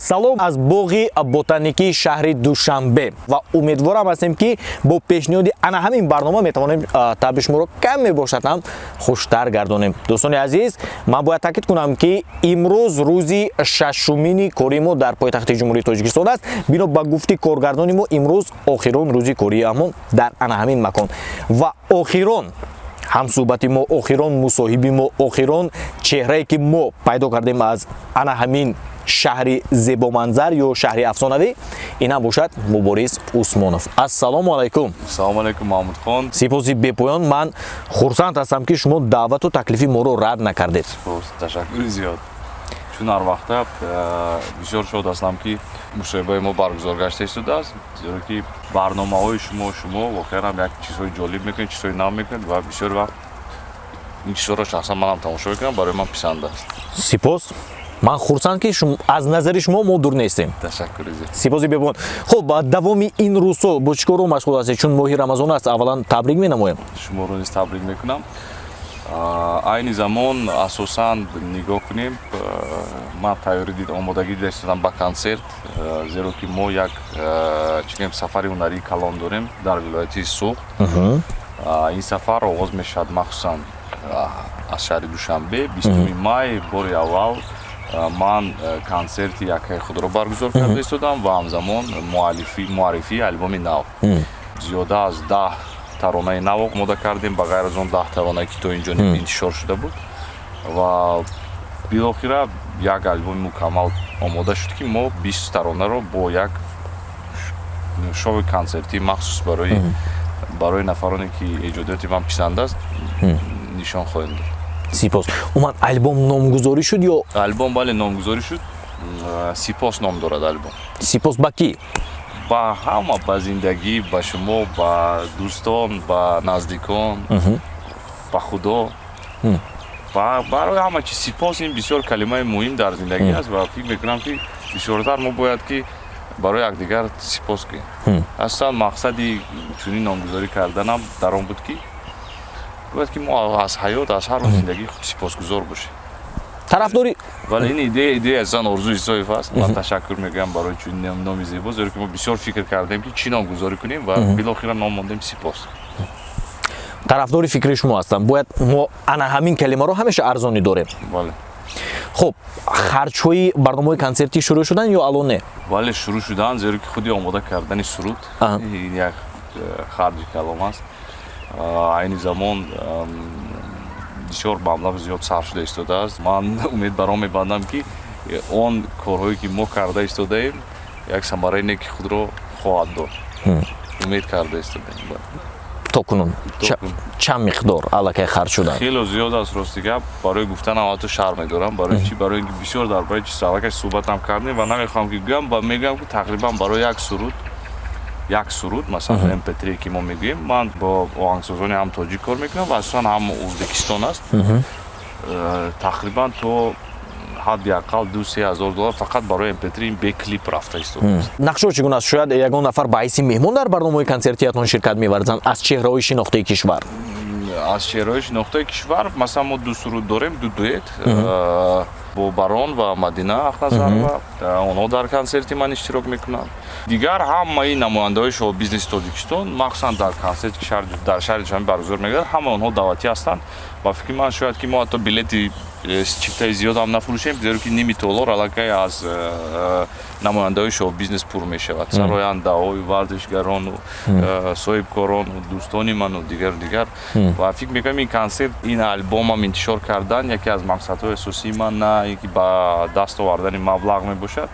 Салом аз боғи ботаникии шаҳри Душанбе ва умедворам ҳастем, ки бо пешниҳоди ана ҳамин барнома метавонем табъи шуморо каме бошад ҳам хуштар гардонем. Дӯстони азиз, ман бояд таъкид кунам, ки имрӯз рӯзи шашумини кори мо дар пойтахти Ҷумҳурии Тоҷикистон аст. Бино ба гуфти коргардони мо, имрӯз охирон рӯзи кориамон дар ана ҳамин макон ва охирон ҳамсӯҳбати мо, охирон мусоҳиби мо, охирон чеҳрае, ки мо пайдо кардем аз ана ҳамин шаҳри зебоманзар ё шаҳри афсонавӣ, инам бошад Мубориз Усмонов. Ассалому алайкум. Салому алайкум, Маҳмудхон. Сипоси бепоён. Ман хурсанд ҳастам, ки шумо даъвату таклифи моро рад накардед. Сипос, ташаккури зиёд. Чун ҳар вақта бисёр шод ҳастам, ки мусоҳибаи мо баргузор гашта истодааст, зеро ки барномаҳои шумо воқеан ҳам як чизҳои ҷолиб мекунед, чизҳои нав мекунед ва бисёр вақт ин чизҳоро шахсан манам тамошо мекунам, барои ман писанд аст. Сипос. Ман хурсанд, ки аз назари шумо мо дур нестем. Ташаккури зиёд. Сипоси бепоён. Хуб, давоми ин рӯзҳо бо чӣ корро машғул ҳастед? Чун моҳи Рамазон аст, аввалан табрик менамоем. Шуморо низ табрик мекунам. Айни замон, асосан нигоҳ кунем, ман тайёрӣ дид, омодагӣ дида истодам ба консерт, зеро ки мо як, чӣ гӯем, сафари ҳунарии калон дорем дар вилояти Суғд. Ин сафар оғоз мешавад махсусан аз шаҳри Душанбе. 20-уми май бори аввал ман консерти якаи худро баргузор карда истодам ва ҳамзамон муаррифии альбоми нав. Зиёда аз 10 таронаи нав омода кардем, ба ғайр аз он 10 таронае, ки то инҷо интишор шуда буд, ва билохира як альбоми мукаммал омода шуд, ки мо 20 таронаро бо як шоуи консертии махсус барои нафароне, ки эҷодиёти ман писанд аст, нишон хоҳем дод. Сипос. Умуман, альбом номгузорӣ шуд ё? Альбом, бале, номгузорӣ шуд. «Сипос» ном дорад альбом. Сипос ба кӣ? Ба ҳама, ба зиндагӣ, ба шумо, ба дӯстон, ба наздикон, ба Худо, барои ҳама чиз. Сипос ин бисёр калимаи муҳим дар зиндагӣ аст ва фикр мекунам, ки бисёртар мо бояд ки барои якдигар сипос кунем. Аслан мақсади чунин номгузорӣ карданам дар он буд, ки бояд ки мо аз ҳаёт, аз ҳар рӯз зиндагии худ сипосгузор бошем. Тарафдори. Вале ин идея аслан Орзу Исоев аст. Ман ташаккур мегӯям барои чунин номи зебо, зеро ки мо бисёр фикр кардем, ки чӣ номгузорӣ кунем, ва билохира ном мондем «Сипос». Тарафдори фикри шумо ҳастам. Бояд мо ана ҳамин калимаро ҳамеша арзонӣ дорем. Бале. Хуб, харҷҳои барномаҳои консертӣ шурӯъ шуданд ё алон не? Бале, шурӯъ шуданд, зеро ки худи омода кардани суруд ин як харҷи калом аст. Айни замон бисёр маблағи зиёд сарф шуда истодааст. Ман умед бар он мебандам, ки он корҳое, ки мо карда истодаем, як самараи неки худро хоҳад дод. Умед карда истодаем. То кунун чанд миқдор аллакай харҷ шуданд? Хело зиёд аст. Рости гап, барои гуфтанам ҳатто шарм медорам. Барои чӣ? Барои ин ки бисёр дар бораи чиз аллакай суҳбатам кардем ва намехоҳам, ки гӯям, ва мегӯям, ки тақрибан барои як суруд, як суруд, масалан MP3, ки мо мегӯем, ман бо оҳангсозони ҳам тоҷик кор мекунам ва асосан ҳам Ӯзбекистон аст, тақрибан то ҳадди ақал 2-3 ҳазор доллар фақат барои MP3, ин бе клип рафта истодааст. Нақшаҳо чӣ гуна аст? Шояд ягон нафар ба ҳайси меҳмон дар барномаҳои консертиятон ширкат меварзанд аз чеҳраҳои шинохтаи кишвар? Аз чеҳраҳои шинохтаи кишвар, масалан, мо ду суруд дорем, ду дуэт бо Барон ва Мадина Ахназарова. Онҳо дар консерти ман иштирок мекунанд. Дигар ҳамаи намояндаҳои шоу бизнеси Тоҷикистон, махсусан дар консерте, ки дар шаҳри Душанбе баргузор мегардад, ҳамаи онҳо даъватӣ ҳастанд. Ба фикри ман, шояд ки мо ҳатто билети чифтаи зиёд ҳам нафурӯшем, зеро ки ними толор аллакай аз намояндаҳои шоу-бизнес пур мешавад: сарояндаҳою варзишгарону соҳибкорону дӯстони ману дигару дигар. Ва фикр мекунам, ин консерт, ин альбомам интишор кардан яке аз мақсадҳои асосии ман на ин ки ба даст овардани маблағ мебошад,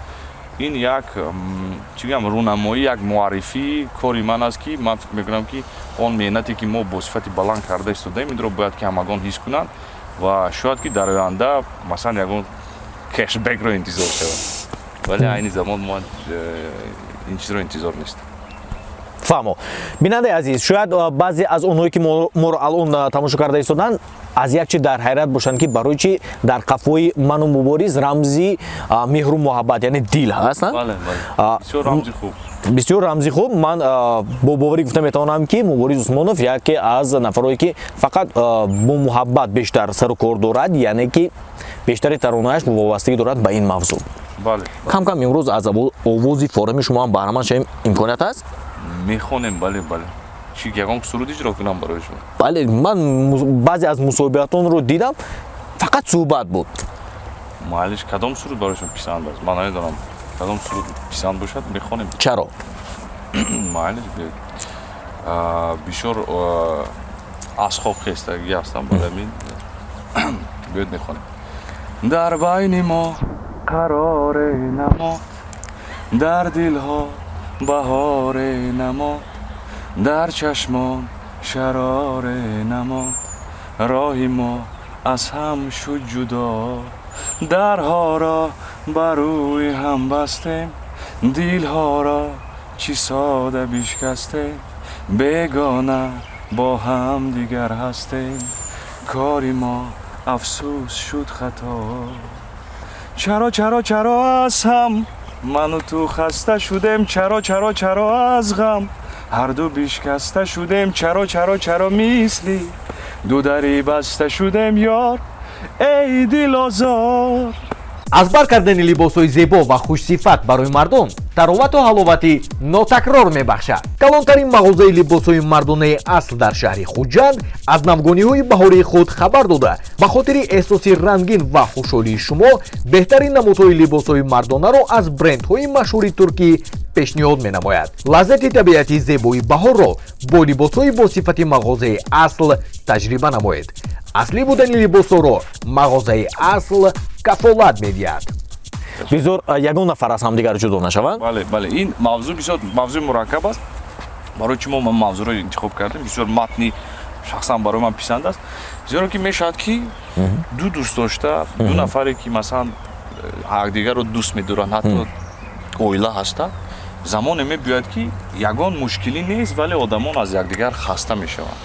ин як, чӣ гӯям, рӯнамоӣ, як муаррифии кори ман аст, ки ман фикр мекунам, ки он меҳнате, ки мо бо сифати баланд карда истодаем, инро бояд ки ҳамагон ҳис кунанд ва шояд ки дар оянда, масалан, ягон кэшбэкро интизор шавад. Вале айни замон мо ин чизро интизор нестем. Фаҳмо. Бинандаи азиз, шояд баъзе аз онҳое, ки моро алон тамошо карда истоданд, аз як чи дар ҳайрат бошанд, ки барои чи дар қафои ману Мубориз рамзи меҳру муҳаббат, яъне дил ҳаст. Бисёр рамзи хуб. Бисёр рамзи хуб. Ман бо боварӣ гуфта метавонам, ки Мубориз Усмонов яке аз нафарое, ки фақат бо муҳаббат бештар сару кор дорад, яъне ки бештари таронааш вобастагӣ дорад ба ин мавзӯъ. Бале. Кам кам имрӯз аз овози форами шумо ҳам баҳраманд шавем, имконият ҳаст? Мехонем, бале, бале. Чӣ, ягон суруд иҷро кунам барои шумо? Бале, ман баъзе аз мусоҳибаатонро дидам, фақат суҳбат буд. Майлиш, кадом суруд барои шумо писанд аст? Ман намедонам, кадом суруд писанд бошад, мехонем. Чаро? Майлиш, биёед. Бисёр аз хоб хестагӣ ҳастам, барои ҳамин биёед, мехонем. Дар байни мо қароре намо, дар дилҳо баҳоре намо, дар чашмон шароре намо, роҳи мо аз ҳам шуд ҷудо, дарҳоро ба рӯи ҳам бастем, дилҳоро чӣ сода бишкастем, бегона бо ҳам дигар ҳастем, кори мо, афсӯс, шуд хато. Чаро, чаро, чаро аз ҳам ману ту хаста шудем? Чаро, чаро, чаро аз ғам ҳарду бишкаста шудем? Чаро, чаро, чаро мисли ду дари баста шудем, ёр, эй дилозор? Аз бар кардани либосҳои зебо ва хушсифат барои мардон таровату ҳаловати нотакрор мебахшад. Калонтарин мағозаи либосҳои мардонаи асл дар шаҳри Хуҷанд аз навгониҳои баҳории худ хабар дода, ба хотири эҳсоси рангин ва хушҳолии шумо беҳтарин намудҳои либосҳои мардонаро аз брендҳои машҳури туркӣ пешниҳод менамояд. Лаззати табиати зебои баҳорро бо либосҳои босифати мағозаи асл таҷриба намоед. Аслӣ будани либосҳоро мағозаи асл кафолат медиҳад. Бизор ягон нафар аз ҳамдигар ҷудо нашаванд. Бале, бале, ин мавзӯъ бисёр мавзӯи мураккаб аст. Барои чӣ мо мавзӯъро интихоб кардем? Бисёр матни шахсан барои ман писанд аст, зеро ки мешавад, ки ду дӯстдошта, ду нафаре ки, масалан, якдигарро дӯст медоранд, ҳатто оила ҳастанд, замоне мебиёяд, ки ягон мушкилӣ нест, вале одамон аз якдигар хаста мешаванд.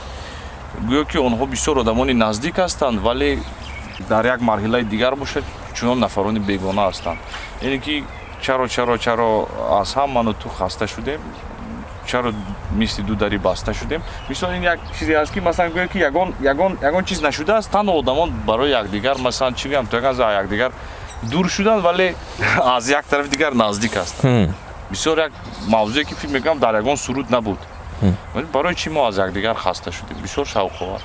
Гӯё ки онҳо бисёр одамони наздик ҳастанд, вале дар як марҳилаи дигар бошад, чунон нафарони бегона ҳастанд. Яъне ки чаро, чаро, чаро аз ҳам ману ту хаста шудем, чаро мисли ду дари баста шудем? Мисол, ин як чизе аст, ки, масалан, гӯё ки ягон чиз нашудааст, танҳо одамон барои якдигар, масалан, чӣ гӯям, то як аз якдигар дур шуданд, вале аз як тарафи дигар наздик ҳастанд. Бисёр як мавзӯе, ки фикр мекунам, дар ягон суруд набуд. Барои чӣ мо аз якдигар хаста шудем? Бисёр шавқовар.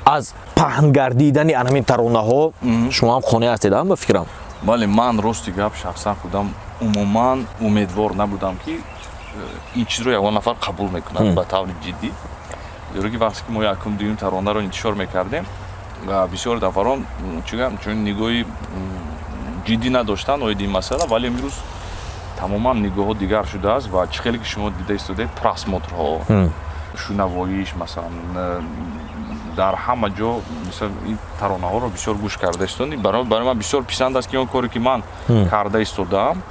Аз паҳнгардидани ан ҳамин таронаҳо шумо ҳам қонеъ ҳастед, ба фикрам? Бале, ман, рости гап, шахсан худам умуман умедвор набудам, ки ин чизро ягон нафар қабул мекунад ба таври ҷиддӣ, зеро ки вақте ки мо якум, дуюм таронаро интишор мекардем, бисёр нафарон, чӣ гӯям, чун нигоҳи ҷиддӣ надоштанд оиди ин масъала. Вале имрӯз тамоман нигоҳҳо дигар шудааст ва чӣ хеле ки шумо дида истодед, просмотрҳо, шунавоиш, масалан, дар ҳама ҷо, мисол, ин таронаҳоро бисёр гӯш карда истодем. Барои ман бисёр писанд аст, ки он коре ки ман карда истодаам,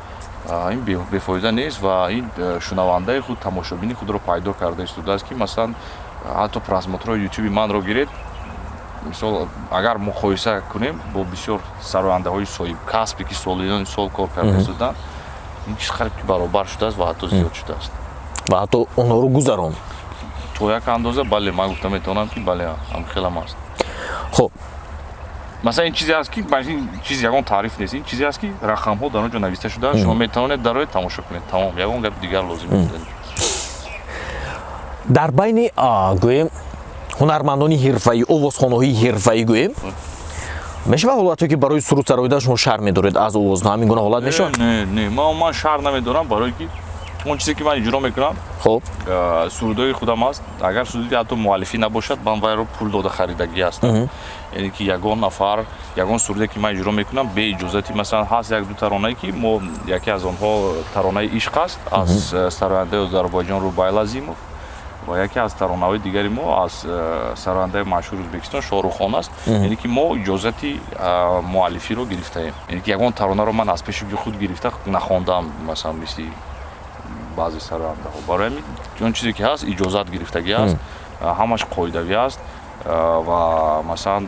ин бефоида нест ва ин шунавандаи худ, тамошобини худро пайдо карда истодааст, ки, масалан, ҳатто просмотрҳои Ютуби манро гиред, мисол, агар муқоиса кунем бо бисёр сарояндаҳои соҳибкасбе, ки солиёни сол кор карда истоданд, ин чиз қариб ки баробар шудааст ва ҳатто зиёд шудааст. Ва ҳатто онҳоро гузаронд. То як андоза, бале, ман гуфта метавонам, ки бале, ҳамхелам аст. Хуб. Масалан, ин чизе аст, ки ин чиз ягон таъриф нест, ин чизе аст, ки рақамҳо дар он ҷо нависта шудааст, шумо метавонед дароед, тамошо кунед, тамом, ягон гапи дигар лозим нест. Дар байни, гӯем, ҳунармандони ҳирфаӣ, овозхонаҳои ҳирфаӣ, гӯем, мешавад ҳолатҳое, ки барои суруд сароидан шумо шарм медоред аз овоз? Ҳамин гуна ҳолат мешавад? Не, не, ман шарм намедорам, барое ки он чизе ки ман иҷро мекунам, сурудҳои худам аст. Агар суруди ҳатто муаллифӣ набошад, ман вайро пул дода харидагӣ ҳастам. Яъне ки ягон нафар, ягон суруде ки ман иҷро мекунам, бе иҷозати, масалан, ҳаст як ду таронае, ки мо, яке аз онҳо таронаи ишқ аст аз сарояндаи Озарбойҷон Рубайл Азимов ва яке аз таронаҳои дигари мо аз сарояндаи машҳури Ӯзбекистон Шоҳрухон аст. Яъне ки мо иҷозати муаллифиро гирифтаем. Яъне ки ягон таронаро ман аз пеши худ гирифта нахондаам, масалан, мисли баъзе сарояндаҳо. Барои ҳамин он чизе ки ҳаст, иҷозат гирифтагӣ аст, ҳамаш қоидавӣ аст ва, масалан,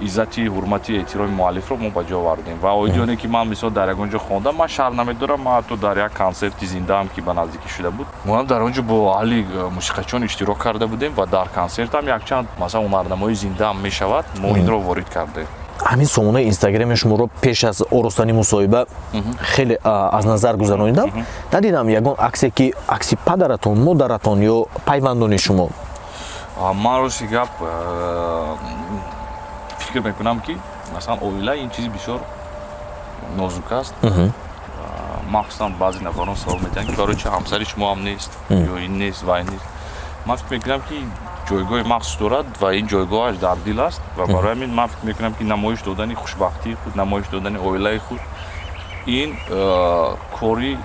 иззати, ҳурмати, эҳтироми муаллифро мо ба ҷо овардем. Ва оиди оне ки ман, мисол, дар ягон ҷо хондам, ман шарм намедорам. Ман ҳатто дар як консерти зиндаам, ки ба наздикӣ шуда буд, мо дар он ҷо бо аҳли мусиқачиён иштирок карда будем ва дар консертам якчанд, масалан, ҳунарнамои зиндаам мешавад, мо инро ворид кардем. Ҳамин сомонаи Инстаграми шуморо пеш аз оростани мусоҳиба хеле аз назар гузаронидам, надидам ягон аксе, ки акси падаратон, модаратон ё пайвандони шумо. Ман, рости гап, фикр мекунам, ки масалан оила ин чизи бисёр нозук аст. Махсусан баъзе нафарон савол медиҳанд, ки барои чи ҳамсари шумо ҳам нест ё ин нест ва ин нест. Ман фикр мекунам, ки ҷойгоҳи махсус дорад ва ин ҷойгоҳаш дар дил аст ва барои ҳамин ман фикр мекунам, ки намоиш додани хушбахтии худ, намоиш додани оилаи худ ин кори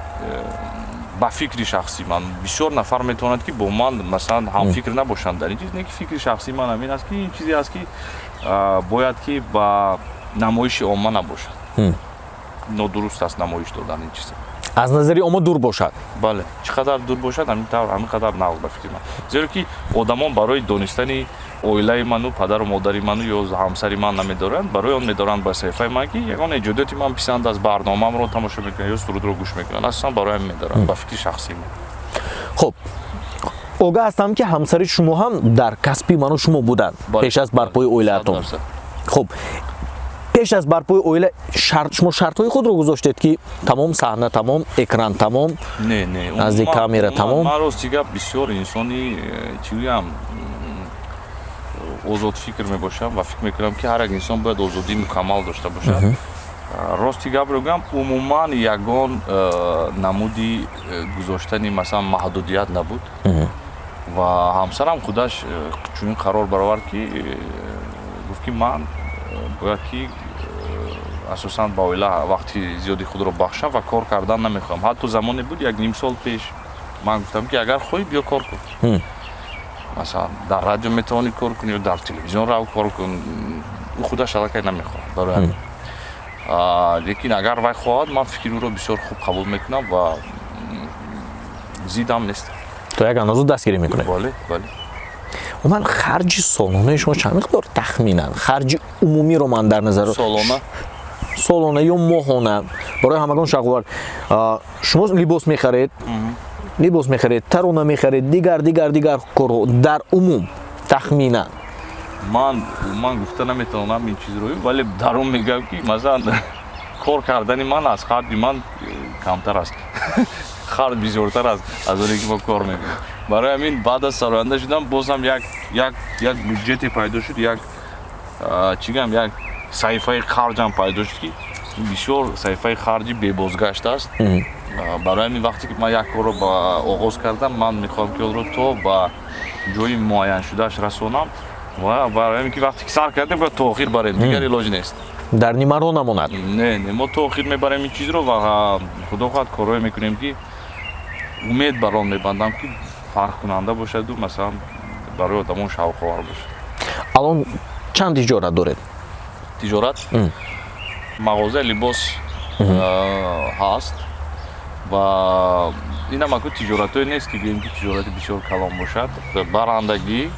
ба фикри шахсии ман. Бисёр нафар метавонад, ки бо ман масалан ҳамфикр набошанд дар ин чиз, не ки фикри шахсии ман ҳамин аст, ки ин чизе аст, ки бояд ки ба намоиши омма набошад. Нодуруст аст намоиш додан ин чиза. Аз назари омма дур бошад. Бале, чӣ қадар дур бошад, ҳамин тавр, ҳамин қадар нағз ба фикри ман, зеро ки одамон барои донистани оилаи ману падару модари ману ё ҳамсари ман намедоранд, барои он медоранд ба саҳифаи ман, ки ягон эҷодиёти ман писанд аст, барномаамро тамошо мекунанд ё сурудро гӯш мекунанд. Асосан барои ҳамин медоранд, ба фикри шахсии ман. Хуб, огаҳ ҳастам, ки ҳамсари шумо ҳам дар касби ману шумо буданд пеш аз барпои оилаатон. 100%. Хуб, пеш аз барпои оила шумо шартҳои худро гузоштед, ки тамом, саҳна тамом, экран тамом, Не, не. назди камера тамом? Ман, рости гап, бисёр инсони чӣ гӯям, озодфикр мебошам ва фикр мекунам, ки ҳар як инсон бояд озодии мукаммал дошта бошад. Рости гапро гӯям, умуман ягон намуди гузоштани масалан маҳдудият набуд ва ҳамсарам худаш чунин қарор баровард, ки гуфт, ки ман бояд ки асосан ба оила вақти зиёди худро бахшам ва кор кардан намехоҳам. Ҳатто замоне буд, як ним сол пеш ман гуфтам, ки агар хоҳӣ, биё кор кун, масалан дар радио метавонӣ кор кунӣ ё дар телевизион рав кор кун. Ӯ худаш аллакай намехоҳад, барои ҳамин. Лекин агар вай хоҳад, ман фикри ӯро бисёр хуб қабул мекунам ва зидам нестам. То як андоза дастгирӣ мекунед? Бале. Умуман харҷи солонаи шумо чанд миқдор, тахминан харҷи умумиро ман дар назар Солона? Солона ё моҳона, барои ҳамагон шавқовар. Шумо либос мехаред, тарона мехаред, дигар, дигар, дигар корҳо, дар умум тахминан. Ман гуфта наметавонам ин чизро, вале дар он мегӯям, ки масалан кор кардани ман аз харҷи ман камтар аст, харҷ бисёртар аст аз оне ки мо кор мекунем. Барои ҳамин баъд аз сароянда шудам бозам як бюджете пайдо шуд, як чӣ гӯям, як саҳифаи харҷам пайдо шуд, ки бисёр саҳифаи харҷи бебозгашт аст. Барои ҳамин вақте ки ман як корро ба оғоз кардам, ман мехоҳам, ки онро то ба ҷои муайяншудааш расонам ва барои ҳамин ки вақте ки сар кардем, бояд то охир барем, дигар илоҷ нест. Дар нимаро намонад. Не, мо то охир мебарем ин чизро ва худо хоҳад, корҳое мекунем, ки умед бар он мебандам, ки фарқкунанда бошаду масалан барои одамон шавқовар бошад. Алон чанд тиҷорат доред? Тиҷорат, мағозаи либос ҳаст ва инам аку тиҷоратое нест, ки гӯем, ки тиҷорати бисёр калон бошад. Барандагӣ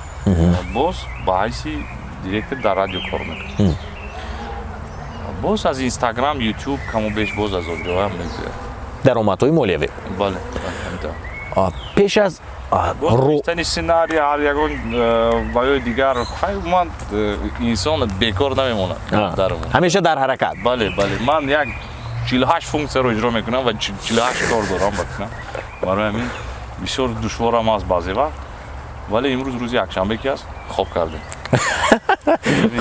боз ба ҳайси директор дар радио кор мекунам, боз аз Инстаграм, Ютуб каму беш, боз аз он ҷоам мегӯяд. Даромадҳои молиявӣ. Бале. Пеш аз Боз сценарий, ҳар ягон ваёи дигар, умуман инсон бекор намемонад. Ҳамеша дар ҳаракат. Бале, ман як 48 функсияро иҷро мекунам ва 48 кор дорам бакунам. Барои ҳамин бисёр душворам аст баъзе вақт, вале имрӯз рӯзи якшанбе ки аст, хоб кардем.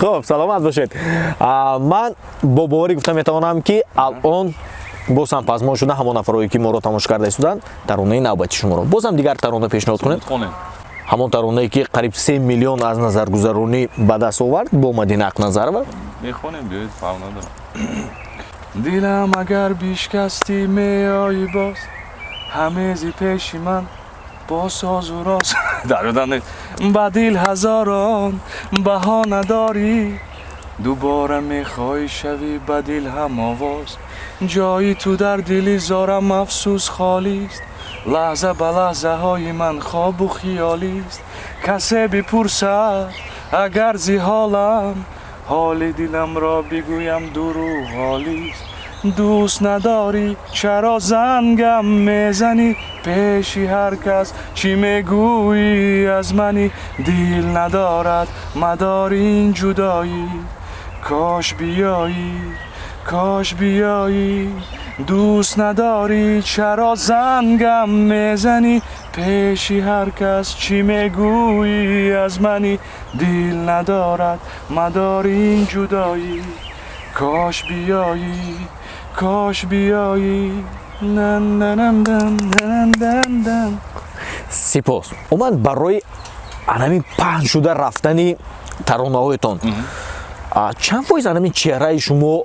Хуб, саломат бошед. Ман бо боварӣ гуфта метавонам, ки алон боз ҳам пазмон шуда ҳамон нафарое, ки моро тамошо карда истоданд, таронаи навбати шуморо, боз ҳам дигар тарона пешниҳод кунед, ҳамон таронае, ки қариб 3 миллион аз назаргузаронӣ ба даст овард бо Мадина Ақназарова. Мехонем, биёед, фарқ надорам. Дилам агар бишкастӣ, меоӣ боз ҳамези пеши ман бо созу роз. Дар ёдам нест. Ба дил ҳазорон баҳона дорӣ, дубора мехоҳӣ шавӣ ба дил ҳамовоз. Ҷои ту дар дили зорам, афсӯс, холист, лаҳза ба лаҳзаҳои ман хобу хиёлист. Касе бипурсад агар зи ҳолам, ҳоли диламро бигӯям, дурӯғ олист. Дӯст надорӣ, чаро зангам мезанӣ? Пеши ҳар кас чӣ мегӯӣ аз манӣ? Дил надорад мадори ин ҷудоӣ. Кош биёӣ, кош биёӣ, дӯст надорӣ, чаро зангам мезанӣ? Пеши ҳар кас чӣ мегӯӣ аз манӣ? Дил надорад мадор ин ҷудоӣ. Кош биёӣ, кош биёӣ. Нан-нанам-дан, нан-дан-дан. Сипос. Умуман, барои анамин паҳн шуда рафтани таронаҳоятон чанд фоиз анамин чеҳраи шумо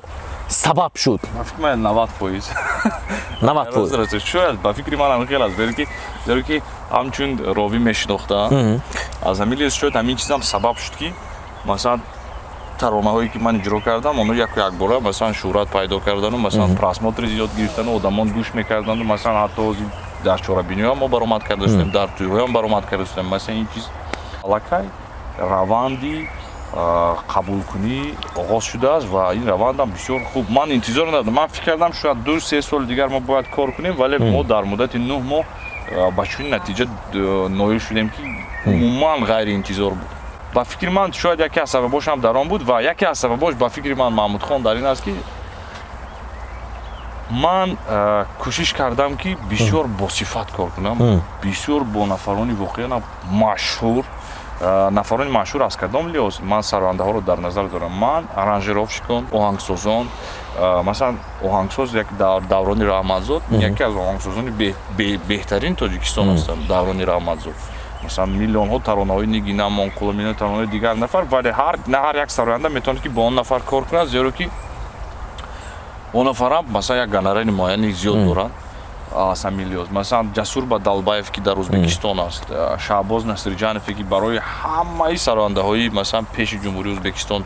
сабаб шуд? Ба фикри ман, 90%. 90%? Рост, рост. Шояд, ба фикри ман ҳамин хел аст, зеро ки ҳамчун ровӣ мешинохтам. Аз ҳамин лиҳоз шояд ҳамин чизам сабаб шуд, ки масалан таронаҳое, ки ман иҷро кардам, онҳо яку якбора масалан шӯҳрат пайдо кардану масалан просмотри зиёд гирифтану одамон гӯш мекарданду масалан ҳатто ҳозир дар чорабиниҳоам мо баромад карда шудем, дар тӯйҳоям баромад карда шудем. Масалан, ин чиз аллакай раванди қабулкунӣ оғоз шудааст ва ин равандам бисёр хуб. Ман интизор надодам. Ман фикр кардам, шояд 2-3 соли дигар мо бояд кор кунем, вале мо дар муддати 9 моҳ ба чунин натиҷа ноил шудем, ки умуман ғайриинтизор буд. Ба фикри ман, шояд яке аз сабабош ҳам дар он буд ва яке аз сабабош, ба фикри ман, Маҳмудхон, дар ин аст, ки ман кӯшиш кардам, ки бисёр босифат кор кунам, бисёр бо нафарони воқеан машҳур. Нафарони машҳур аз кадом лиҳоз? Ман сарояндаҳоро дар назар дорам, ман аранжировщикон, оҳангсозон. Масалан, оҳангсоз як Даврони Раҳматзод, яке аз оҳангсозони беҳтарин Тоҷикистон ҳастанд. Даврони Раҳматзод, масалан, миллионҳо таронаҳои Нигина Амонқулова, миллион таронаҳои дигар нафар, вале ҳар на ҳар як сароянда метавонад, ки бо он нафар кор кунад, зеро ки он нафарам масалан як гонорари муайяни зиёд доранд. Аз ҳамин лиҳоз, масалан, Ҷасур Бадалбаев, ки дар Ӯзбекистон аст, Шаҳбоз Насирҷанове, ки барои ҳамаи сарояндаҳои масалан пеши Ҷумҳурии Ӯзбекистон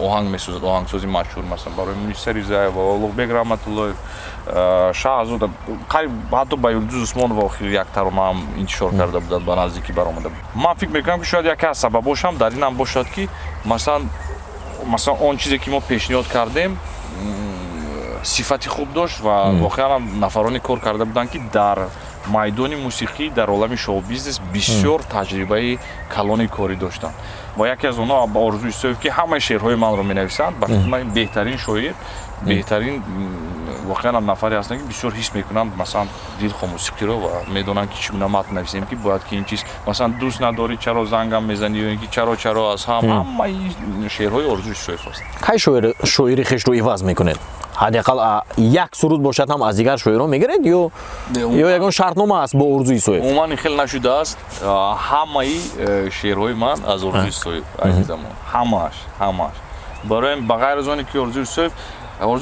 оҳанг месозад, оҳангсози машҳур, масалан, барои Муниса Ризаева, Улуғбек Раҳматуллоев, Шаҳзода, қариб ҳатто ба Юлдуз Усмонова охир як таронаам интишор карда буданд, ба наздикӣ баромада буд. Ман фикр мекунам, ки шояд яке аз сабабошам дар инам бошад, ки масалан он чизе, ки мо пешниҳод кардем, сифати хуб дошт ва воқеан нафароне кор карда буданд, ки дар майдони мусиқӣ, дар олами шоу-бизнес бисёр таҷрибаи калони корӣ доштанд. Ва яке аз онҳо Орзу Исоев, ки ҳамаи шеърҳои манро менависанд. Ба фикри ман, беҳтарин шоир, беҳтарин воқеан нафаре ҳастанд, ки бисёр ҳис мекунанд масалан дилхо мусиқиро ва медонанд, ки чӣ гуна матн нависем, ки бояд ки ин чиз, масалан, «Дӯст надорӣ, чаро зангам мезанӣ» ё ин ки «Чаро, чаро аз ҳам», ҳамаи шеърҳои Орзу Исоев аст. Кай шоири хешро иваз мекунед? Ҳадди ақал як суруд бошад ҳам, аз дигар шоирон мегиред ё ягон шартнома аст бо Орзу Исоев? Умуман ин хел нашудааст. Ҳамаи шеърҳои ман аз Орзу Исоев айни замон, ҳамааш, ҳамааш. Барои ба ғайр аз оне ки Орзу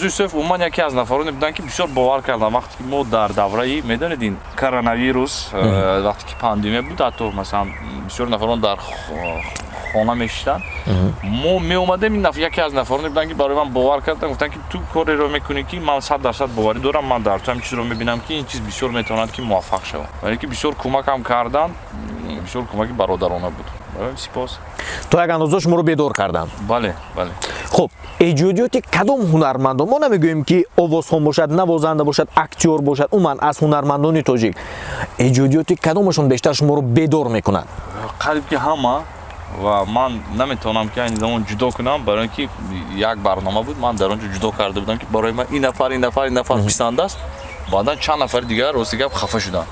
Исоев умуман яке аз нафароне буданд, ки бисёр бовар кардам. Вақте ки мо дар давраи, медонед, ин коронавирус, вақте ки пандемия буд, ҳатто масалан бисёр нафарон дар хона мешиштанд, мо меомадем, ин яке аз нафароне буданд, ки барои ман бовар карданд, гуфтанд, ки ту кореро мекунӣ, ки ман 100% боварӣ дорам, ман дар ту ҳамин чизро мебинам, ки ин чиз бисёр метавонад, ки муваффақ шавад. Вале ки бисёр кӯмакам карданд, бисёр кӯмаки бародарона буд. Барои сипос. То як андоза шуморо бедор карданд. Бале. Хуб, эҷодиёти кадом ҳунармандон, мо намегӯем, ки овозхон бошад, навозанда бошад, актёр бошад, умуман аз ҳунармандони тоҷик эҷодиёти кадомашон бештар шуморо бедор мекунад? Қариб ки ҳама. Ва ман наметавонам, ки айни замон ҷудо кунам, барои ин ки як барнома буд, ман дар он ҷо ҷудо карда будам, ки барои ман ин нафар, ин нафар, ин нафар писанд аст. Баъдан чанд нафари дигар, рости гап, хафа шуданд.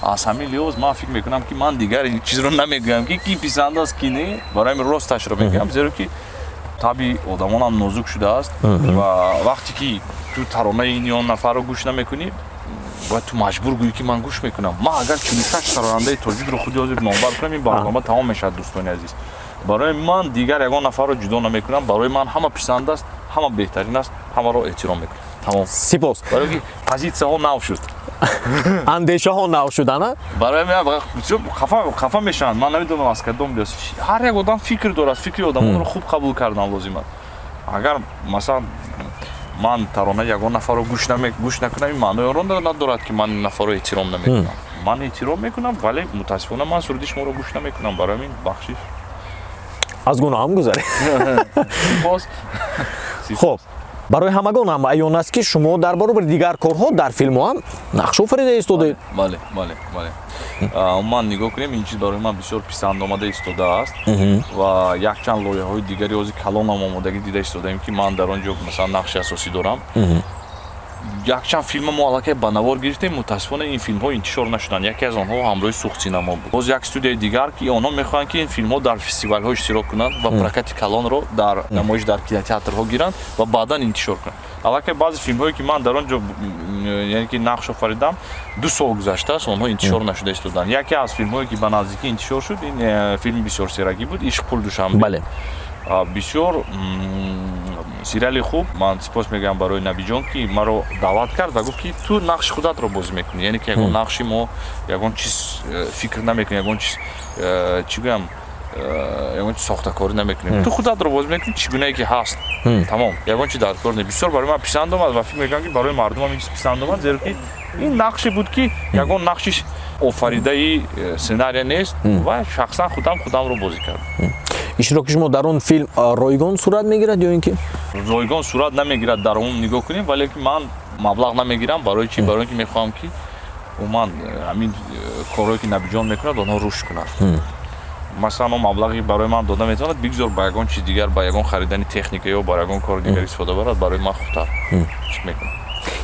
Аз ҳамин лиҳоз ман фикр мекунам, ки ман дигар ин чизро намегӯям, ки ки писанд аст, ки не. Барои ҳамин росташро мегӯям, зеро ки табъи одамонам нозук шудааст ва вақте ки ту таронаи ин ё он нафарро гӯш намекунӣ, бояд ту маҷбур гӯӣ, ки ман гӯш мекунам. Ман агар 46 сарояндаи тоҷикро худи ҳозир номбар кунам, ин барнома тамом мешавад. Дӯстони азиз, барои ман дигар ягон нафарро ҷудо намекунам. Барои ман ҳама писанд аст, ҳама беҳтарин аст, ҳамаро эҳтиром мекунам, тамом. Сипос. Барои ки позитсияҳо нав шуд. Андешаҳо нав шудана. Барои ман бисёр хафа мешаванд. Ман намедонам, аз кадом лиҳоз. Ҳар як одам фикр дорад, фикри одамонро хуб қабул кардан лозим аст. Агар масалан ман таронаи ягон нафарро гӯш накунам, ин маънои онро надорад, ки ман ин нафарро эҳтиром намекунам. Ман эҳтиром мекунам, вале мутаассифона ман суруди шуморо гӯш намекунам. Барои ҳамин бахшиш. Аз гуноҳам гузаред. Сипос. Хуб. Барои ҳамагон ҳам аён аст, ки шумо дар баробари дигар корҳо дар филмҳо ҳам нақш офарида истодаед. Бале, умуман нигоҳ кунем, ин чиз барои ман бисёр писанд омада истодааст ва якчанд лоиҳаҳои дигари ҳозир калонам омодагӣ дида истодаем, ки ман дар он ҷо, масалан, нақши асосӣ дорам. Якчанд филма мо аллакай ба навор гирифтем, мутаассифона, ин филмҳо интишор нашуданд. Яке аз онҳо ҳамроҳи Суғд Синамо буд. Боз як студияи дигар, ки онҳо мехоҳанд, ки ин филмҳо дар фестивалҳо иштирок кунанд ва прокати калонро дар намоиш дар кинотеатрҳо гиранд ва баъдан интишор кунанд. Аллакай баъзе филмҳое, ки ман дар он ҷо, яъне ки нақш офаридам, 2 сол гузаштааст, онҳо интишор нашуда истоданд. Яке аз филмҳое, ки ба наздикӣ интишор шуд, ин филми бисёрсерагӣ буд, «Ишқ, пул, Душанбе». Бисёр сериали хуб. Ман сипос мегӯям барои Набиҷон, ки маро даъват кард ва гуфт, ки ту нақши худатро бозӣ мекунӣ, яъне ки ягон нақши мо, ягон чиз фикр намекунӣ, ягон чиз, чӣ гӯям, ягон чиз сохтакорӣ намекунем, ту худатро бозӣ мекунӣ, чӣ гунае ки ҳаст, тамом, ягон чи дар кор не. Бисёр барои ман писанд омад ва фикр мекунам, ки барои мардумам ин чиз писанд омад, зеро ки ин нақше буд, ки ягон нақши офаридаи сценария нест ва шахсан худам худамро бозӣ кардам. Иштироки шумо дар он филм ройгон сурат мегирад ё ин ки? Ройгон сурат намегирад, дар умум нигоҳ кунем, вале ки ман маблағ намегирам. Барои чӣ? Барои ин ки мехоҳам, ки умуман ҳамин корҳое, ки Набиҷон мекунад, онҳо рушд кунад. Масалан, он маблағе барои ман дода метавонад, бигзор ба ягон чиз дигар, ба ягон харидани техника ё ба ягон кори дигар истифода барад, барои ман хубтар фикр мекунам.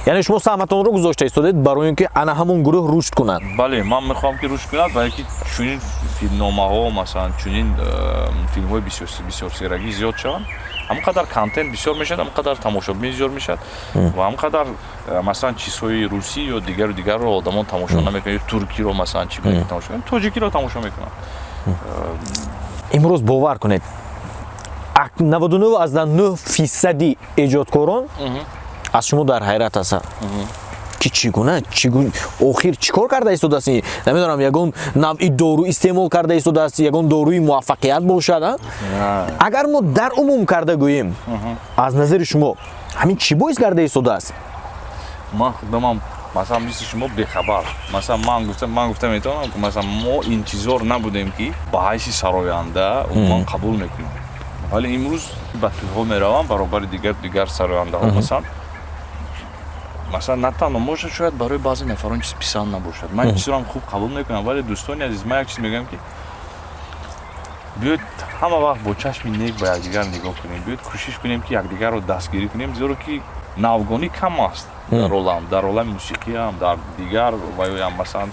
Яъне шумо саҳматонро гузошта истодед барои ин ки ана ҳамон гурӯҳ рушд кунад. Бале, ман мехоҳам, ки рушд кунад, барои ки чунин филмномаҳо, масалан, чунин филмҳои бисёрсерагӣ зиёд шаванд, ҳамон қадар контент бисёр мешавад, ҳамон қадар тамошобин зиёд мешавад ва ҳамон қадар масалан, чизҳои русӣ ё дигару дигарро одамон тамошо намекунанд, ё туркиро, масалан, чӣ гуна тамошо мекунанд, тоҷикиро тамошо мекунанд. Имрӯз, бовар кунед, 99,9 фисади эҷодкорон аз шумо дар ҳайрат ҳастанд, ки чӣ гуна, охир чӣ кор карда истодааст, намедонам, ягон навъи дору истеъмол карда истодааст, ягон доруи муваффақият бошад. Агар мо дар умум карда гӯем, аз назари шумо ҳамин чӣ боис карда истодааст? Ман худамам, масалан, мисли шумо бехабар. Масалан, ман гуфта метавонам, ки, масалан, мо интизор набудем, ки ба ҳайси сароянда умуман қабул мекунем, вале имрӯз ба тӯйҳо меравам баробари дигар сарояндаҳо, масалан, на танҳо может, шояд барои баъзе нафарон чиз писанд набошад, ман ин чизро хуб қабул мекунам, вале, дӯстони азиз, ман як чиз мегӯям, ки биёед ҳама вақт бо чашми нек ба якдигар нигоҳ кунем, биёед кӯшиш кунем, ки якдигарро дастгирӣ кунем, зеро ки навгонӣ кам аст дар олам, дар олами мусиқиам, дар дигар ваёям, масалан,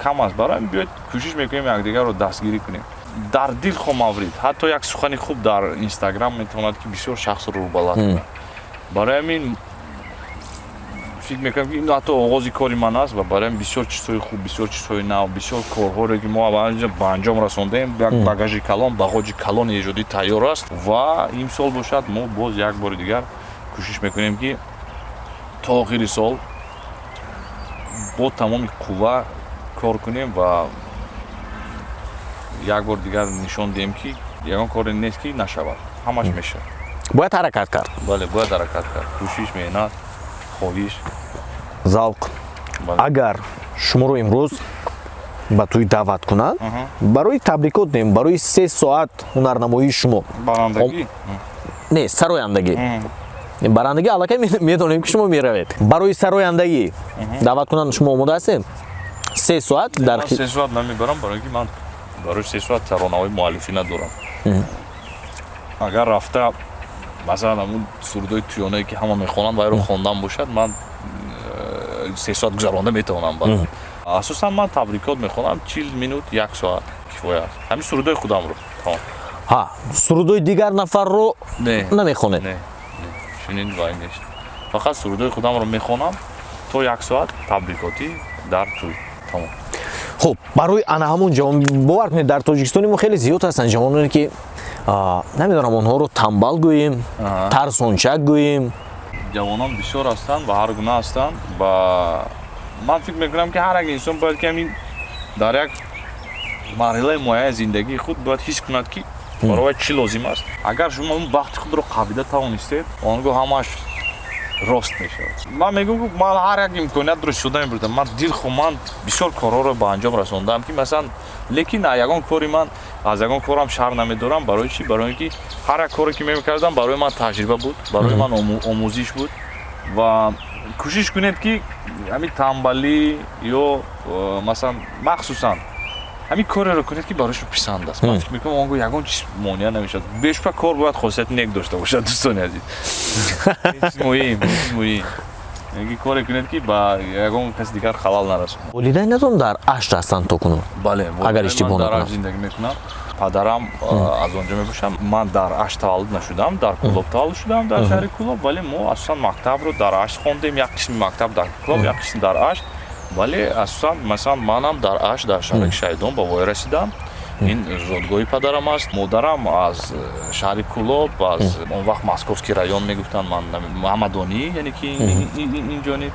кам аст. Барои ҳамин биёед кӯшиш мекунем, якдигарро дастгирӣ кунем. Дар дилхоҳ маврид ҳатто як сухани хуб дар Инстаграм метавонад, ки бисёр шахсро рӯбаланд кунад. Барои ҳамин фикр мекунам, ки ин ҳатто оғози кори ман аст ва барои ҳамин бисёр чизҳои хуб, бисёр чизҳои нав, бисёр корҳоре, ки мо ба анҷом расондаем, як багажи калон, бағоҷи калони эҷодӣ тайёр аст ва имсол бошад, мо боз як бори дигар кӯшиш мекунем, ки то охири сол бо тамоми қувва кор кунем ва як бор дигар нишон диҳем, ки ягон коре нест, ки нашавад, ҳамаш мешавад. Бояд ҳаракат кард. Бале, бояд ҳаракат кард, кӯшиш, меҳнат, хоҳиш. Завқ. Агар шуморо имрӯз ба тӯй даъват кунанд, барои табрикот нем, барои 3 соат ҳунарнамоии шумо. Барандагӣ? Не, сарояндагӣ. Барандагӣ аллакай медонем, ки шумо меравед. Барои сарояндагӣ даъват кунанд, шумо омода ҳастед 3 соат дар? 3 соат намебарам, барои ки ман барои 3 соат таронаҳои муаллифӣ надорам. Агар рафта, масалан, ҳамун сурудҳои тӯёнае, ки ҳама мехонанд, вайро хондан бошад, ман 3 соат гузаронда метавонам. Асосан ман табрикот мехонам, 40 минут, як соат кифоя аст, ҳамин сурудҳои худамро, тамом. Ҳа, сурудҳои дигар нафарро намехонед? Не, чунин вай нест, фақат сурудҳои худамро мехонам то як соат табрикотӣ дар тӯй, тамом. Хуб, барои ана ҳамун ҷавон, бовар кунед, дар Тоҷикистони мо хеле зиёд ҳастанд ҷавононе, ки намедонам, онҳоро тамбал гӯем, тарсончак гӯем. Ҷавонон бисёр ҳастанд ва ҳар гуна ҳастанд ва ман фикр мекунам, ки ҳар як инсон бояд, ки ҳамин дар як марҳилаи муайяни зиндагии худ бояд ҳис кунад, ки барои чӣ лозим аст. Агар шумо он вақти худро қабида тавонистед, он гоҳ ҳамаш рост мешавад. Ман мегӯям, ки ман ҳар як имкониятро истифода мебурдам. Ман дилхо, ман бисёр корҳоро ба анҷом расондам, ки, масалан, Лекин ягон кори ман, аз ягон корам шарм намедорам. Барои чӣ? Барои ин ки ҳар як коре, ки мекардам, барои ман таҷриба буд, барои ман омӯзиш буд. Ва кӯшиш кунед, ки ҳамин тамбалӣ ё масалан, махсусан ҳамин кореро кунед, ки барои шумо писанд аст. Ман фикр мекунам, он гоҳ ягон чиз монеа намешавад. Бешубҳа, кор бояд хосияти нек дошта бошад, дӯстони азиз. Муҳим, муҳим, ки коре кунед, ки ба ягон каси дигар халал нарасонад. Волидайнатон дар Ашт ҳастанд то кунун? Бале. Агар иштибоҳ дар накунам. Ашт зиндагӣ мекунам, падарам аз он ҷо мебошам. Ман дар Ашт таваллуд нашудам, дар Кӯлоб таваллуд шудам, дар шаҳри Кӯлоб, вале мо асосан мактабро дар Ашт хондем. Як қисми мактаб дар Кӯлоб, як қисм дар Ашт, вале асосан, масалан, манам дар Ашт, дар шаҳраки Шаҳидон ба воя расидам. Ин зодгоҳи падарам аст. Модарам аз шаҳри Кӯлоб, аз он вақт Московский район мегуфтанд, ман Ҳамадонӣ, яъне ки ин ҷониб,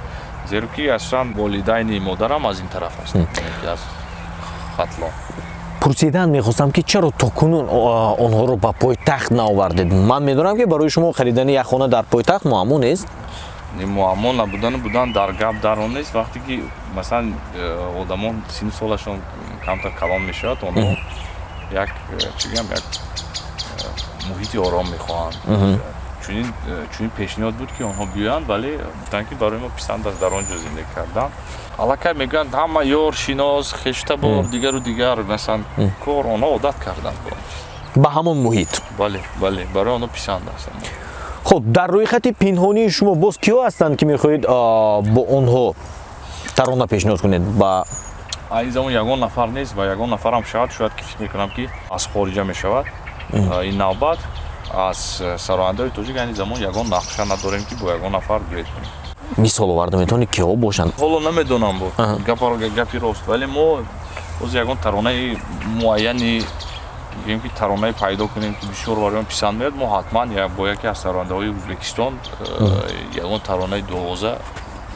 зеро ки асосан волидайни модарам аз ин тараф аст, аз Хатлон. Пурсидан мехостам, ки чаро то кунун онҳоро ба пойтахт наовардед? Ман медонам, ки барои шумо харидани як хона дар пойтахт муаммо нест. Муаммо набудану будан дар гап дар он нест. Вақте ки, масалан, одамон синну солашон камтар калон мешавад, онҳо як чӣ гӯям, як муҳити ором мехоҳанд. Чунин пешниҳод буд, ки онҳо биёянд, вале гуфтанд, ки барои мо писанд аст дар он ҷо зиндагӣ кардан. Аллакай мегӯянд, ҳама ёр, шинос, хештабор, дигару дигар, масалан, кор, онҳо одат карданд ба ҳамон муҳит. Бале, барои онҳо писанд аст. Хуб, дар рӯйхати пинҳонии шумо боз киҳо ҳастанд, ки мехоҳед бо онҳо тарона пешниҳод кунед ба Айни замон ягон нафар нест ва ягон нафарам шавад, шояд ки фикр мекунам, ки аз хориҷа мешавад. Ин навбат аз сарояндаҳои тоҷик айни замон ягон нақша надорем, ки бо ягон нафар дуэт кунем. Мисол оварда метавонед, киҳо бошанд? Ҳоло намедонам, бо гапи рост, вале мо боз ягон таронаи муайяни, гӯем ки таронае пайдо кунем, ки бисёр барои писанд меояд, мо ҳатман бо яке аз сарояндаҳои Ӯзбекистон ягон таронаи дуовоза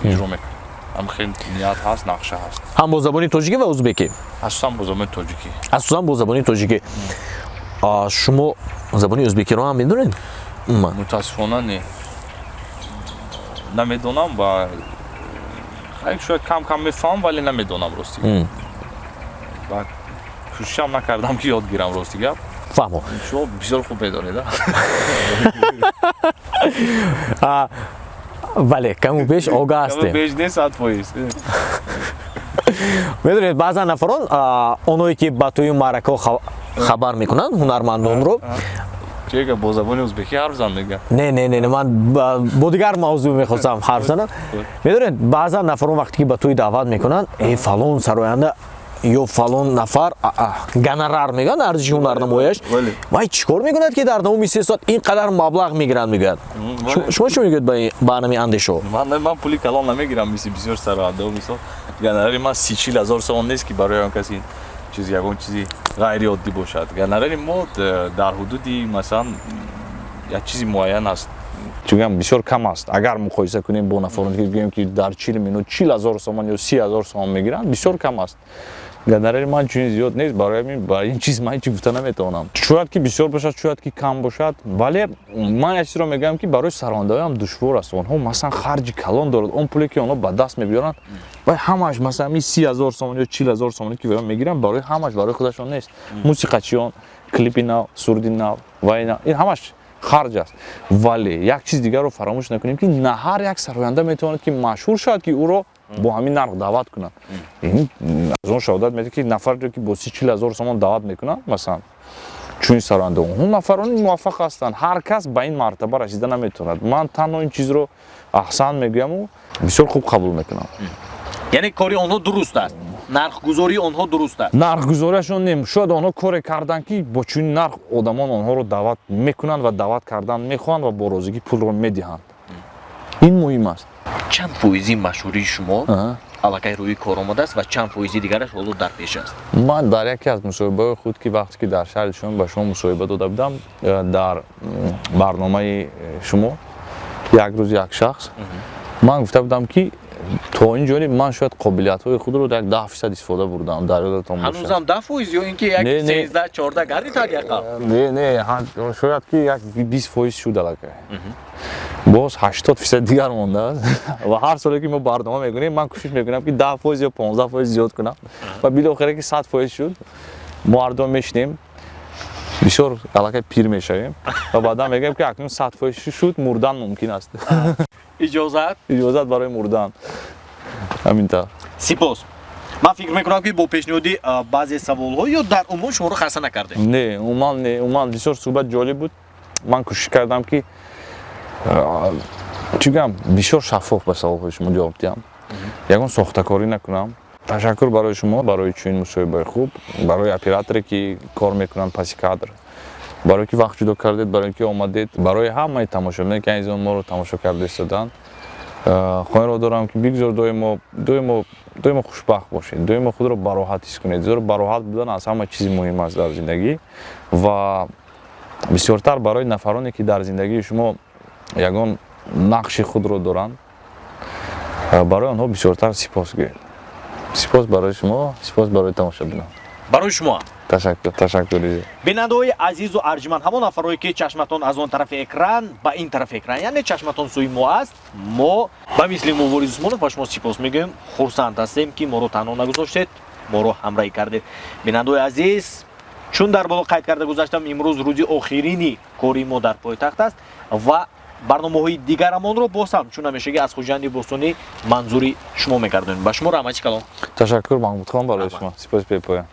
иҷро мекунем. Ҳам хел ният ҳаст, нақша ҳаст. Ҳам бо забони тоҷикӣ ва узбекӣ? Асосан бо забони тоҷикӣ. Асосан бо забони тоҷикӣ. Шумо забони ӯзбекиро ҳам медонед? Мутаассифона, не, намедонам ва шояд кам кам мефаҳмам, вале намедонам, рости, ва кӯшишам накардам, ки ёд гирам, рости гап. Фаҳмо. Шумо бисёр хуб медонед. Бале, каму беш огаҳ ҳастем. Беш не, 100%. Медонед, баъзан нафарон, оное ки ба тӯю маъракаҳо хабар мекунанд ҳунармандонро. Чега, бо забони ӯзбекӣ ҳарф зан, мега. Не, не, не, ман бо дигар мавзӯъ мехостам ҳарф занам. Медонед, баъзан нафарон, вақте ки ба тӯй даъват мекунанд, э, фалон сароянда ё фалон нафар гонорар мегӯянд, арзиши ҳунарнамояш, вай чӣ кор мекунад, ки дар давоми 3 соат ин қадар маблағ мегиранд, мегӯяд. Шумо чӣ мегӯед ба анами андешаҳо? Ман пули калон намегирам, мисли бисёр сарояндао. Мисол, гонорари ман 30-40 ҳазор сомон нест, ки барои он каси чиз, ягон чизи ғайриоддӣ бошад. Гонорари мо дар ҳудуди, масалан, як чизи муайян аст, чунки бисёр кам аст, агар муқоиса кунем бо нафароне, ки гӯем, ки дар 40 минут 40 ҳазор сомон ё 30 ҳазор сомон мегиранд. Бисёр кам аст. Гонорари ман чунин зиёд нест. Барои ҳамин ба ин чиз ман ҳеҷ гуфта наметавонам. Шояд ки бисёр бошад, шояд ки кам бошад, вале ман як чизро мегӯям, ки барои сарояндаҳоям душвор аст. Онҳо, масалан, харҷи калон дорад. Он пуле, ки онҳо ба даст мебиёранд, вай ҳамааш, масалан, ин 30 ҳазор сомон ё 40 ҳазор сомоне, ки мегиранд, барои ҳамаш барои худашон нест. Мусиқачиён, клипи нав, суруди нав ва ин ҳамаш харҷ аст. Вале як чиз дигарро фаромӯш накунем, ки на ҳар як сароянда метавонад, ки машҳур шавад, ки ӯро бо ҳамин нарх даъват кунанд. Ин аз он шаҳодат медиҳад, ки нафаре, ки бо 30-40 ҳазор сомон даъват мекунанд, масалан, чунин сароянда, он нафарони муваффақ ҳастанд. Ҳар кас ба ин мартаба расида наметавонад. Ман танҳо ин чизро аҳсан мегӯяму бисёр хуб қабул мекунам. Яъне кори онҳо дуруст аст, нархгузории онҳо дуруст аст? Нархгузориашон не, шояд онҳо коре карданд, ки бо чунин нарх одамон онҳоро даъват мекунанд ва даъват кардан мехоҳанд ва бо розигӣ пулро медиҳанд. Ин муҳим аст. Чанд фоизи машҳурии шумо аллакай рӯи кор омадааст ва чанд фоизи дигараш ҳоло дар пеш аст? Ман дар яке аз мусоҳибаҳои худ, ки вақте ки дар шаҳри шумо ба шумо мусоҳиба дода будам, дар барномаи шумо «Як рӯз, як шахс», ман гуфта будам, ки то ин ҷониб ман шояд қобилиятҳои худро як 10% истифода бурдам, дар ёдатон бошад. Ҳанӯзам 10% ё ин ки як 13-14 гардид ҳадди ақал? Не, не, шояд ки як 20% шуд аллакай. Боз 80% дигар мондааст ва ҳар соле, ки мо барнома мекунем, ман кӯшиш мекунам, ки 10% ё 15% зиёд кунам ва билохира ки 100% шуд, мо ҳардуам мешинем, бисёр аллакай пир мешавем ва баъдан мегӯем, ки акнун 100% шуд, мурдан мумкин аст. Иҷозат. Иҷозат барои мурдан, ҳамин тавр. Сипос. Ман фикр мекунам, ки бо пешниҳоди баъзе саволҳо ё дар умум шуморо хаста накардем. Не, умуман не, умуман бисёр суҳбат ҷолиб буд. Ман кӯшиш кардам, ки чӣ гӯям, бисёр шаффоф ба саволҳои шумо ҷавоб диҳам, ягон сохтакорӣ накунам. Ташаккур барои шумо, барои чунин мусоҳибаи хуб, барои операторе, ки кор мекунанд паси кадр, барое ки вақт ҷудо кардед, барое ки омадед, барои ҳамаи тамошобине, ки азизон моро тамошо карда истоданд. Хоҳишро дорам, ки бигзор доимо, доимо, доимо хушбахт бошед, доимо худро бароҳат ҳис кунед, зеро бароҳат будан аз ҳама чизи муҳим аст дар зиндагӣ. Ва бисёртар барои нафароне, ки дар зиндагии шумо ягон нақши худро доранд, барои онҳо бисёртар сипос гӯед. Сипос барои шумо, сипос барои тамошобинон. Барои шумо. Ташаккур, ташаккур. Бинандаҳои азизу арҷманд, ҳамон нафарое, ки чашматон аз он тарафи экран ба ин тарафи экран, яъне чашматон сӯи мо аст, мо ба мисли Мубориз Усмонов ба шумо сипос мегӯем. Хурсанд ҳастем, ки моро танҳо нагузоштед, моро ҳамроҳӣ кардед. Бинандаҳои азиз, чун дар боло қайд карда гузаштам, имрӯз рӯзи охирини кори мо дар пойтахт аст ва барномаҳои дигарамонро боз ҳам чун ҳамешагӣ аз Хуҷанди бостонӣ манзури шумо мегардонем. Ба шумо раҳмати калон. Ташаккур, Маҳмудхон, барои шумо сипос бепоён.